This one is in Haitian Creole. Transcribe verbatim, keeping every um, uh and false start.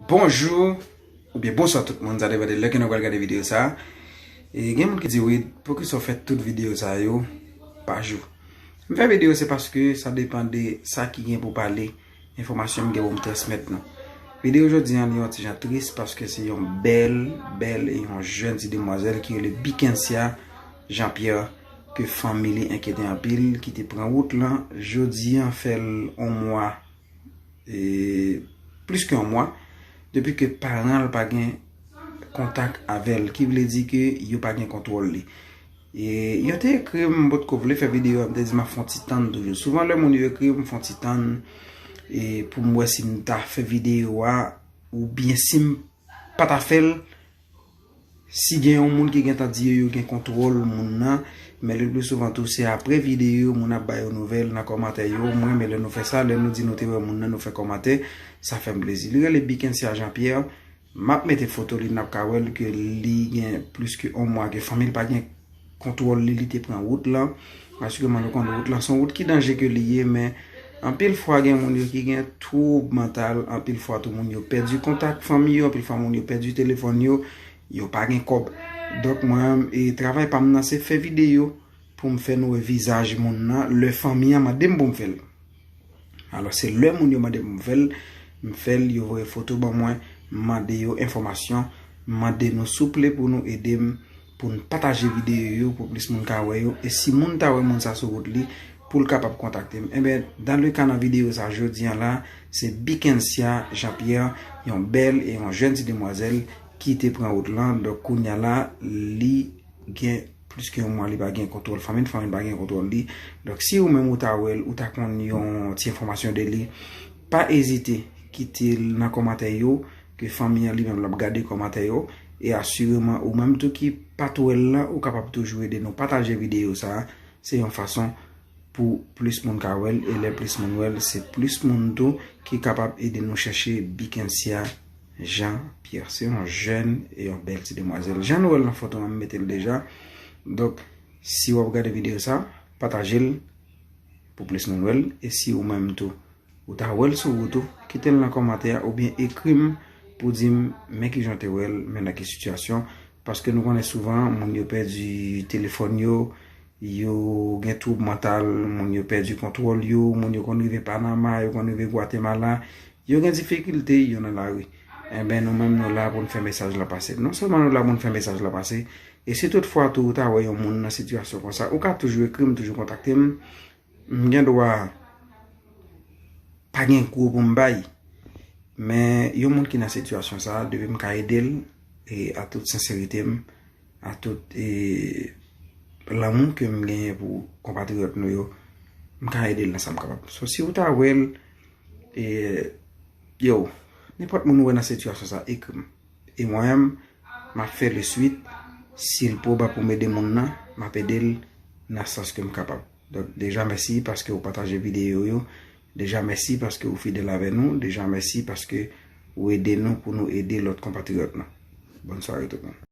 Bonjou oubyen bonswa tout moun, sa depann de lè ke nou pral gade videyo sa a. E gen moun ki di, "Wid, poukisa w fè tout videyo sa yo pa jou?" M fè videyo se paske sa depann de sa ki gen pou pale, enfòmasyon m gen pou m transmèt nou. Videyo jodi an, li yon ti jan tris paske se yon bèl, bèl e yon jèn ti demwazèl ki rele Bikencia Jean Pierre, ke fanmi li enkyete anpil, ki te pran wout lan. Jodi an fè l yon mwa, e, plis ke yon mwa, depi ke paran l pa gen kontak avè l, ki vle di ke yo pa gen kontwòl li. E yo te ekri m, m potko vle fè videyo a, m te di m ap fè yon ti tann toujou. Souvan lè moun yo ekri m, m fè yon ti tann, e pou m wè si m ta fè videyo a, oubyen si m pa ta fè l, si gen yon moun ki gentan di yo, yo gen kontwòl moun nan, men le pli souvan tou, se apre videyo, moun ap ba yo nouvèl nan kòmantè yo. Mwen renmen lè nou fè sa, lè nou di nou te wè moun nan, nou fè kòmantè, sa fè m plezi. Li rele Bikencia Jean Pierre. M ap mete foto li, n ap ka wè l ke li gen plis ke yon mwa ke fanmi l pa gen kontwòl li, li te pran wout lan. Asirèman, nou konn wout lan se yon wout ki danje ke li ye, men anpil fwa gen moun yo ki gen twoub mantal, anpil fwa tou moun yo pèdi kontak fanmi yo, anpil fwa moun yo pèdi telefòn yo, yo pa gen kòb. Donk, mwen, e, travay pa m nan se fè videyo pou m fè nou wè vizaj moun nan, lè fanmi an mande m pou m fè l. Alò, se lè moun yo mande m pou m fè l, m fè l, yo voye foto ban mwen, m mande yo enfòmasyon, m mande nou souple pou nou ede m, pou n pataje videyo yo, pou plis moun ka wè yo. E si moun ta wè moun sa sou wout li, pou l kapab kontakte m. Enben, dans le cas nan videyo sa jodi an la, se Bikencia Jean Pierre, yon bèl e yon jèn ti demwazèl ki te pran wout lan. Donk, kounye a la, li gen plis ke yon mwa li pa gen kontwòl fanmi l, fanmi l pa gen kontwòl li. Donk, si ou menm ou ta wè l, ou ta konn yon ti enfòmasyon de li, pa ezite kite l nan kòmantè yo, ke fanmi an li menm l ap gade kòmantè yo. E asireman, ou menm tou ki pa t wè l lan, ou kapab toujou ede nou pataje videyo sa a. Se yon fason pou plis moun ka wè l, e lè plis moun wè l, se plis moun tou ki kapab ede nou chèche Bikencia Jean Pierre. Se yon jèn e yon bèl ti demwazèl. Jan nou wè l nan foto an, m mete l deja. Donk, si w ap gade videyo sa, pataje l pou plis moun wè l. E si ou menm tou, ou ta wè l sou wout ou, kite l nan kòmantè a oubyen ekri m pou di m men kijan w te wè l, men nan ki sitiyasyon. Paske nou konnen souvan, moun yo pèdi telefòn yo, yo gen twoub mantal, moun yo pèdi kontwòl yo, moun yo konn rive Panama, yo konn rive Gwatemala, yo gen difikilte, yo nan lari. Enben, nou menm, nou la pou n fè mesaj la pase. Non sèlman nou la pou n fè mesaj la pase, e si tout fwa tou ou ta wè yon moun nan sitiyasyon konsa, ou ka toujou ekri m, toujou kontakte m. M gen dwa pa gen gwo pou m bay, men yon moun ki nan sitiyasyon sa a, depi m ka ede l, e a tout senserite m, a tout, e, lanmou ke m genyen pou konpatriyòt nou yo, m ka ede l nan sa m kapab. So, si ou ta wè l, e, yo, nenpòt moun ou wè nan sitiyasyon sa, ekri m. E mwen menm, m ap fè le suite. Si l pwobab pou m ede moun nan, m ap ede l nan sans ke m kapab. Donk, deja mèsi paske ou pataje videyo yo. Deja mèsi paske ou fidèl avè nou. Deja mèsi paske ou ede nou pou nou ede lòt konpatriyòt nou. Bòn sware tout moun.